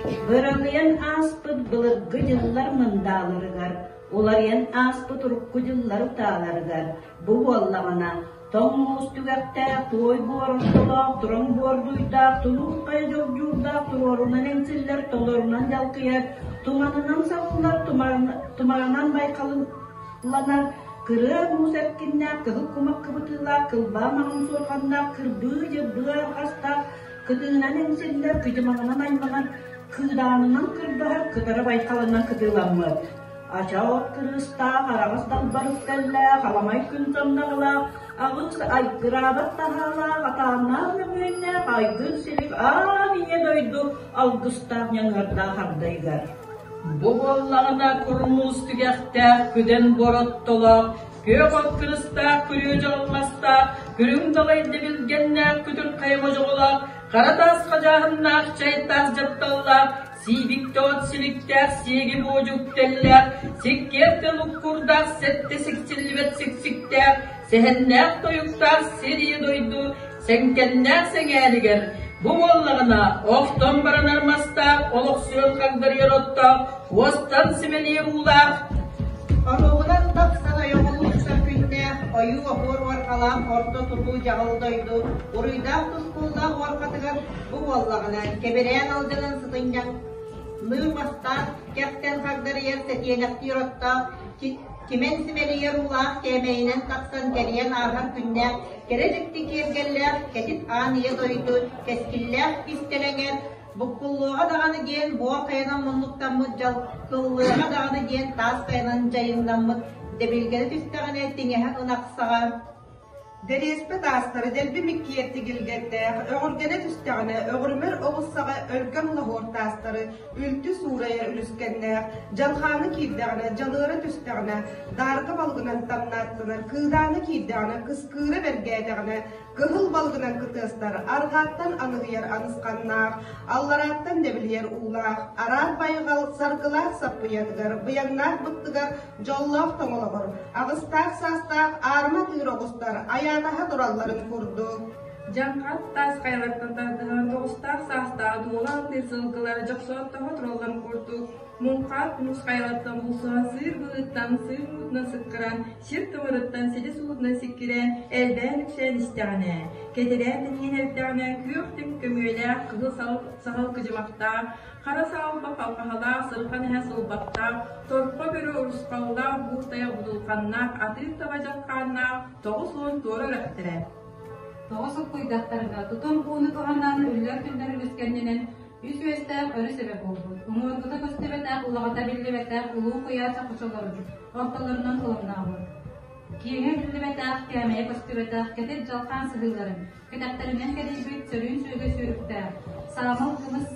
Быралыйан ааспыт былыргы дьыллар мындааларыгар, уларыйан ааспыт урукку дьыллар утааларыгар бу буоллаҕына тоҥ муус түгэхтээх, туой буор ортолоох, тураҥ буордуйдаах, тулуур хайа дьогдьуурдаах туруорунан эҥсиллэр, толорунан дьалкыйар, туманынан сабыллар, туманынан байхалланар, кырыа муус эркиннээх, кыһыл кумах кыбытыылаах, кылбаа маҥан суорҕаннаах, кырбыы-дьырбыы арҕастаах, кытыынан эҥсиллэр, кыдьымаҕынан айманар, кыыдаанынан кырбаһар, кытара байхалынан кытыыламмыт. Ача от кырыыстаах, араҕас далбар үктэллээх, аламай күн самнаҕалаах, аҕыс айгыраабат таһаалаах, атааннаах мөҥүөннээх айгыр-силик аан ийэ дойду алгыстаах ньаҥыардаах ардайыгар. Бу буоллаҕына курмуус түгэхтээх, күдэн буор оттолоох, күөх от кырыстаах, күрүө дьоҕулмастаах, күрүҥ далай дэбилгэннээх, күтүр хайа модьоҕолоох, хара таас хадьааһыннаах, чай таас дьапталлаах, сиибиктэ от силиктээх, сиэги буодьу үктэллээх, сиккиэр тыл уккурдаах, сэттэ сиксиллибэт сиксиктээх, сэһэннээх тойуктаах сир ийэ дойду сэҥкэннээх сэҥээригэр бу буоллаҕына охтон баранар мастаах, олохсуйан хагдарыйар оттоох, уостан симэлийэр уулаах Оруобунан тахсан ойоҕолуу сытар күннээх, ойуу оһуор уорҕалаах орто тутуу дьаҕыл дойду уруйдаах тускуллаах уорҕатыгар бу буоллаҕына кэбирээн алдьанан сытынньаҥ ныыр мастаах кэхтэн хагдарыйар сэтиэнэхтиир оттоох кимэн симэлийэр уулаах кээмэйинэн тахсан кэрийэн ааһар күннээх кэрэ дьикти киэргэллээх кэтит аан ийэ дойду кэскиллээх кистэлэҥэ Буккуллуоҕа даҕаны диэн буор хайанан муннуктаммыт, дьалкыллыаҕа даҕаны диэн таас хайанан дьайыҥнаммыт, дэбилгэнэ түстэҕинэ тиҥэһэ ынах саҕа Дэриэспэ таастары дэлби миккийэр тигилгэрдээх, өҕүргэнэ түстэҕинэ өҕүрүмэр оҕус саҕа өлгөм лоһуор таастары үлтү суурайар үлүскэннээх, дьалхааны киирдэҕинэ, дьалыара түстэҕинэ, даарга балыгынан тамнааттанар, кыыдааны киирдэҕинэ, кыскыыра бэргээтэҕинэ, Кыһыл балыгынан кытыастар арҕааттан аныгыйар анысханнаах, алларааттан дэбилийэр уулаах, араат байҕал саргылаах саппыйатыгар, быйаҥнаах быттыгар, дьоллоох тоҥолоҕор, аҕыстаах саастаах аарыма тыыр оҕустар айаатаһа туралларын курдук. Дьаҥхат таас хайалартан тардыһан тоҕустаах саастаах дуола алтыыр сылгылар дьохсооттоһо туралларын курдук, муҥхаат муус хайалартан булсуһан сыыр быһыыттан сыыр муутунан сыккыран Сир тымырыттан силис уутунан сиккирээн, элбээн үксээн истэҕинэ, кэтирээн тэнийэн эрдэҕинэ, күөх түҥ көмүөлээх, кыһыл саһыл кыдьымахтаах, хара саалба халҕаһалаах, сырхан эһэ сылбахтаах, торпо бөрө урусхаллаах, буур тайах будулханнаах, атыыр таба дьаххааннаах 90 туора үрэхтэрэ. Тоҕо суккуйдахтарына, тутум ууну туһанан, үллэр-түллэр үлүскэннэнэн, үс үөстээх өрүс эбэ буолбут, уҥуоргута көстүбэтэх, улаҕата биллибэтэх улуу куйаас хочолорун ортолорунан кулуннаабыт. Киэҥэ биллибэтэх, кээмэйэ көстүбэтэх кэтит дьалхаан сыһыыларын, кэтэхтэринэн кэдийбит сөрүүн сүөгэ сүүрүктээх, саамал кымыс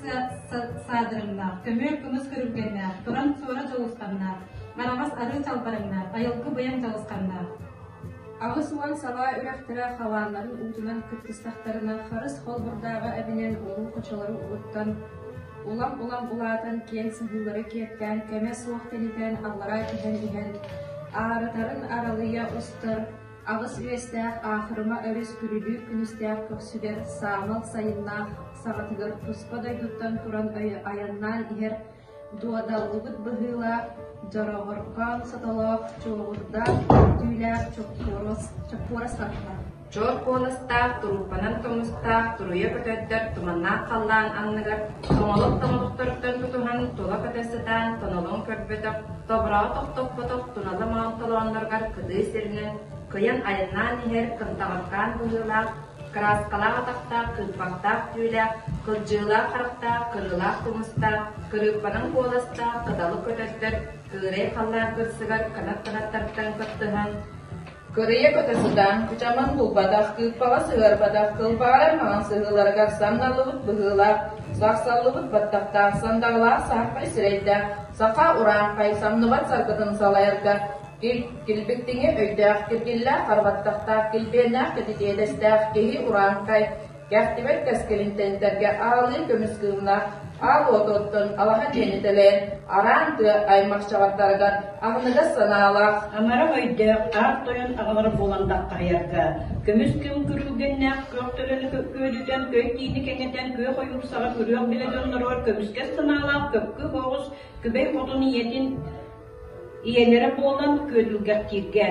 саадырыҥнаах, көмүөл кымыс көрүлгэннээх, туран суора дьулусханнаах, араҕас арыы чалбарыҥнаах, айылгы быйаҥ дьалысханнаах. 80 салаа үрэхтэрэ халааннарын уутунан кыттыстахтарына харыс холбурдааҕы эбинэн улуу хочолору угуттан, улам-улам улаатан киэҥ сыһыылары киэптээн кэмэ суох тэнитэн аллараа түһэн иһэн, аарытарын аралыйа устар аҕыс үөстээх Аахырыма өрүс күрүлүүр күнүстээх көхсүгэр саамал сайыннаах саҕатыгар туспа дойдуттан туран айаннаан иһэр Дуодаллыбыт быһыылаах, дьороҕоркоон сотолоох, чуоҕурдаах, түүлээх чоппуорас харахтаах. Чуор куоластаах, турууппанан тумустаах, туруйа көтөрдөр туманнаах халлаан анныгар тоҥолох тоҥолохторуттан тутуһан тула көтө сытаан тонолун көрбөтөх, тобураҕы тохтоппотох тунала маҥан толоонноругар кытыы сиринэн кыйан айаннаан иһэр кынтаҕыркаан быһыылаах, кырааскалаах атахтаах, кыырпахтаах түүлээх, кылдьыылаах харахтаах, кырыылаах тумустаах, кырыыппанан куоластаах, кыталык көтөрдөр кыырай халлаан кырсыгар канат канаттартан кыттыһан Кырыйа көтө сытан, кычамын булбатах, кыыппаҕа сыһыарбатах, кылбаарар маҥан сыһыыларыгар самналлыбыт быһыылаах, сахсаллыбыт баттахтаах, сандаҕалаах саһархай сирэйдээх, саха урааҥхай самныбат саргытын салайарга килбиктиҥи өйдөөх, киргиллээх харбаттахтаах, килбиэннээх кэтитиэдэстээх киһи урааҥхай, кэхтибэт кэскилин тэнитэргэ аалыы көмүс кыымнаах. Аал уотуттан алаһа дьиэни тэлэйэн, араан тыа аймахчаҕардарыгар аһыныгас санаалаах, Амарах өйдөөх аар тойон аҕалара буолан даххаһыйарга, көмүс күн күрүлгэннээх күөх төлөнү күөдүтэн, көй тиини кэҥэтэн, күөх ойуур саҕа күрүөх билэ дьонноругар көмүскэс санаалаах көпкү оҕус күбэй хотун ийэтин ийэлэрэ буолан күөдүлгэхтииргэ,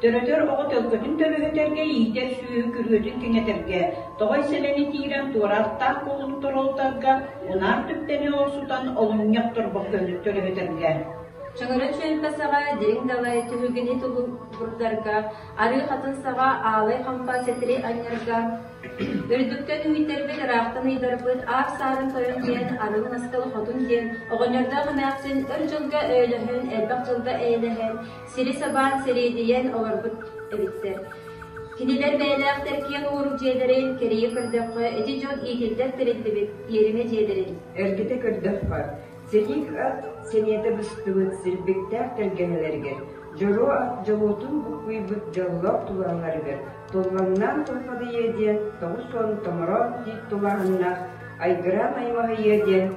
төрөтөр оҕо төлкөтүн төлөһүтэргэ, иитэр сүөһү күрүөтүн кэҥэтэргэ, тоҕой сэлэни тиирэн туораахтаах кулун торолутарга, унаар түптэни олорсутан олунньах торбох төлөһүтэргэ. Чөҥөрө чүөмпэ саҕа дириҥ далай түһүлгэни тулуурдарга, арыы хатын саҕа аалай хампа сэтири анньарга, Үрдүктэн үүйтэрбит, ыраахтан ыйдарбыт, аар саарын тойон диэн, арыл наскыл хотун диэн, оҕонньордоох эмээхсин өр дьылга өйөлөһөн, элбэх дьылга эйэлэһэн, сири сабаан сэриэдийэн олорбут эбиттэр. Кинилэр бэйэлээхтэр киэҥ уурук дьиэлэрин кэрийэ көрдөххө, ити дьон иитиллэр тэриллибит иэримэ дьиэлэрин. Эргитэ көрдөххө, Сэлиик ат сэниэтэ быстыбыт силбиктээх тэлгэһэлэригэр, дьоруо ат дьолуотун буккуйбут дьоллоох тулааларыгар Туллаҥнаан тулхадыйыа диэн 90 томороон тиит тулааһыннаах айгыраан аймаһыйыа диэн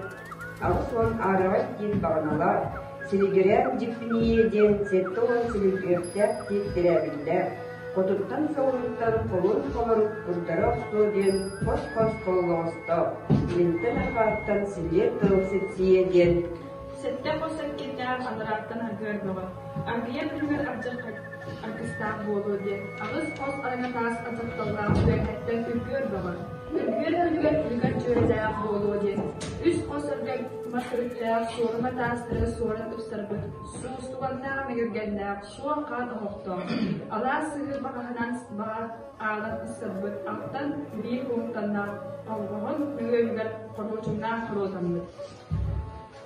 80 аараҕай тиит баҕаналаах, силигирээн дьиппинийиэ диэн 70 силиргиэхтээх тиит тирээбиллээх, хотуттан соҕурууттан холун холорук курдара охсуо диэн хос-хос холлоҕостоох, илинтэн арҕааттан силиэ тыл сипсийиэ диэн Сэттэ хос эккирдээх анарааттан аргыар бөҕө, аргыйар күнүгэр ардьархай аргыстаах буолуо диэн аҕыс хос араҥа таас ачатталлаах үөһэттэн үргүөр бөҕө, үргүөр күнүгэр күлүгэр дьүөрэлээх буолуо диэн үс хос өргөн мас өрүттээх суорума таастары суоран ыпсарбыт суустуганнаах мөҥүргэннээх суон хаан оһохтоох алаас сыһыы баҕаһынан баҕа аалан ыссарбыт алтан биир уһуктаннаах холҕоһун нөҥүөһүгэр хоруочуннаах хоруотаммыт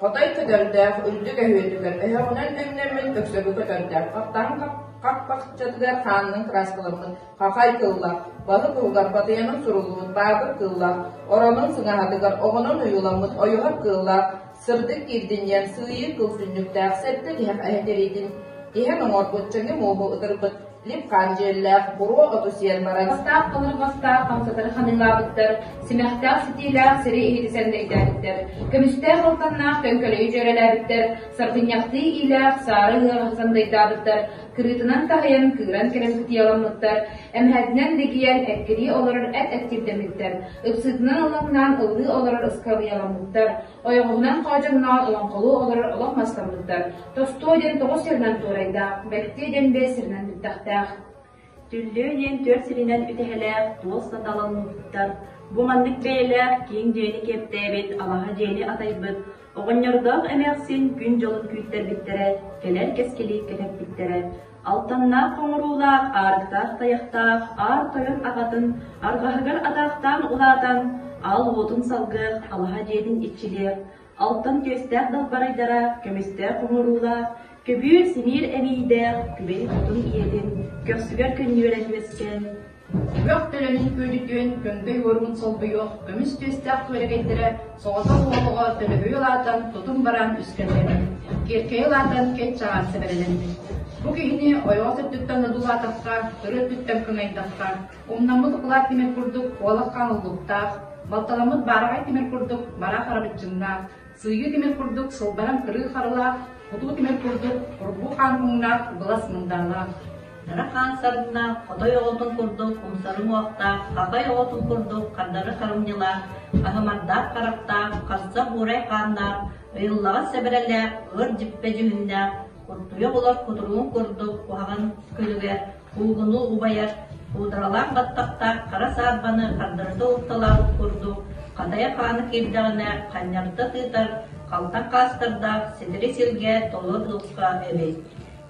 Хотой көтөрдөөх үрдүк өһүөтүгэр өһөҕүнэн өҥнөммүт өксөкү көтөрдөөх, хаптаһын хаппахчатыгар хаанынан кырааскаламмыт хахай кыллах, балык уһугар батыйанан суруллубут баабыр кыыллаах, оронун сыҥаһатыгар оҕонон уйуламмыт ойуһар кыыллаах, сырдык киирдинньэҥ сыыйыы кыл түннүктээх сэттэ тиһэх эһэ тириитин тиһэн оҥорбут чэҥи муоһу ытырбыт Лип-хаан дьиэллээх, буруо оту сиэн баран Бастаах халырҕастаах хамсатары ханыылаабыттар, симэхтээх ситиилээх сири иһити сэндэйдээбиттэр, көмүстээх алтаннаах көҥкөлөйү дьүөрэлээбиттэр, сарбынньахтыы иилээх саары ыаҕаһы сандайдаабыттар, кырыытынан таһыйан кыыран кэлэн кытыйаламмыттар, эмэһэтинэн лигийэн эккирии олорор эт эттирдэммиттэр, ыпсыытынан ыллаҥнаан ыллыы олорор ыскалыйаламмыттар, ойоҕоһунан хоодьоҥноон олоҥхолуу олорор олох мастаммыттар, Тостуо диэн тоҕус сиринэн туорайдаах, Бэктиэ диэн биэс сиринэн бүттэхтээх. Түллүө диэн түөрт сиринэн үтэһэлээх туос саталаммыттар. Бу маннык бэйэлээх киэҥ дьиэни киэптээбит, алаһа дьиэни атайбыт, оҕонньордоох эмээхсин күн дьолун күүттэрбиттэрэ, кэлэр кэскили кэтэппиттэрэ. Алтаннаах хоҥоруулаах, аарыктаах тайахтаах, аар тойон аҕатын арҕаһыгар атаахтаан улаатан, аал уотун салгыах, алаһа дьиэтин иччилиэх, Алтан түөстээх далбарайдара, көмүстээх хоҥоруулаах, көбүөр симиир эмиийдээх, күбэй хотун ийэтин көхсүгэр көнньүөрэн үөскээн, Күөх төлөнүн күөдүтүөн, көҥдөй уоругун солбуйуох, көмүс түөстээх күөрэгэйдэрэ соҕотох уол оҕо төлөһүйэ улаатан, тутум бараан үскэллэммит, киэркэйэ улаатан кэт чаҕаар сэбэрэлэммит. Бу киһини ойоҕос өттүттэн одуулаатахха, өрө өттүттэн кыҥайдахха, Умнаммыт укулаат тимир курдук уолах хаан уллуктаах, балталаммыт баараҕай тимир курдук бараа харабыччыҥнаах, сыыйыы тимир курдук сылбаран кырыы харылаах, кутуу тимир курдук урбуу хаан муҥнаах былас мындаалаах. Хара хаан сарыннаах, хотой оҕотун курдук умсары уҥуохтаах, хахай оҕотун курдук хардары харымньылаах, хаһымардаах харахтаах, харса буурай хааннаах, ыйыллаҕас сэбэрэлээх, ыар дьиппэ дьүһүннээх, куртуйах улар кутуругун курдук куһаҕан күлүгэ Куугунуу убайар, куударалаах баттахтаах хара саарбаны хардарыта укталаабыт курдук, хатайа хаана киирдэҕинэ ханньарыта тыытар, халтаҥ хаастардаах ситэри сиргэ толору дулха эбит.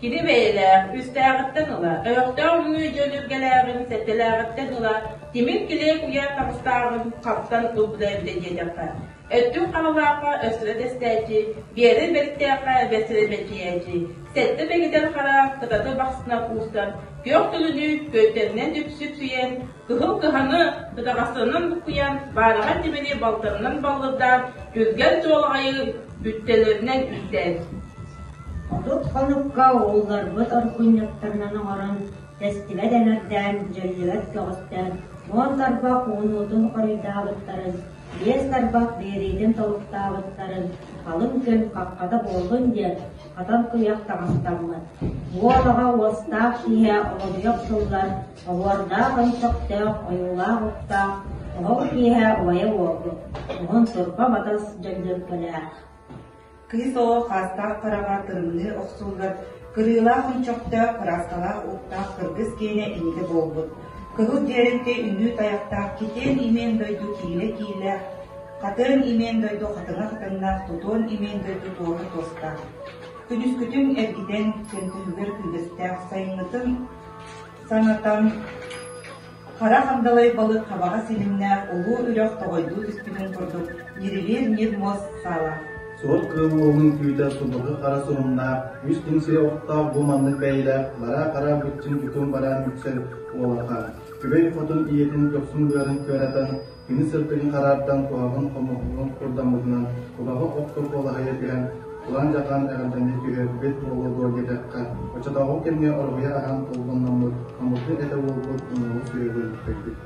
Кини бэйэлээх, үстээҕиттэн ыла, өһөхтөөх үҥүү дьөлүргэлээҕин, сэттэлээҕиттэн ыла, тимир килиэп уйа таҕыстааҕын хаптан ылбыта эбитэ диэтэххэ, Өттүк харалаахха өссө тэстээччи, биэрэр бэттээххэ бэсирэ бэчийээччи, сэттэ бэгитэр хара кытаты бахсына куустан, күөх төлөнү күөттэринэн үпсүпсүйэн, кыһыл кыһаны кытаҕастанан буккуйан, баараҕай тимири балтарынан баллырдаан, түргэн чуолаҕайы бүттэлэринэн үктээн. 30 хонукка уулларбыт оргунньуктарынан оҥорон, тэстибэт эҥэрдээн, дьөллүбэт көҕүстээн, уон тарбах уунуутун хоруйдаабыттарын. Биэс тарбах биэриитин тобуктаабыттарын халыҥ күн хаххата буоллун диэн хатан куйах таҥастаммыт. Уол аҕа уостаах киһи олодуйа охсуллар, оһуордаах өнчөхтөөх, ойуулаах уктаах, оһол киэһэ убайа буолбут, уһун турба батас дьөллүркэлээх. Кыыс оҕо хаастаах хараҕа тырымныы охсуллар, кырыылаах өнчөхтөөх, кырааскалаах уктаах кыргыс киэнэ инитэ буолбут. Кыһыл дьиэрэнтэй үҥүү тайахтаах китиэн имиэн дойду киилэ-киилээх, хатыан имиэн дойду хатыҥа хатыҥнаах, тутуон имиэн дойду туоһа туостаах. Күнүскүтүн эргитэн, көнтөһүгэр күүгэстээх, сайыҥҥытын санатан, хара хандалай балык хабаҕа силимнээх улуу үрэх тоҕойдуу түспүтүн курдук ньирилиир ньир муос саалаах. Суор кыыл уолун күүтэ субурҕу хара суһумнаах, үс түҥ сири охтоох бу маннык бэйэлээх бараа хара быччыҥ үтүн бараан үксэл уолаха. Күбэй хотун ийэтин көхсүн быарын кыаратан, Кини сырдыгын хараардан куһаҕан хомуһунун курдаммытынан кубаҕы окко куолаһыйа түһэн, кулан-дьахан эҕэрдэни түһэрбит буолуо дуо диэтэххэ, оччотооҕу кэмҥэ ороһуйа аһан толбонноммут хомурду этэ буолбут уҥуоҕу сүөһү көйбүт.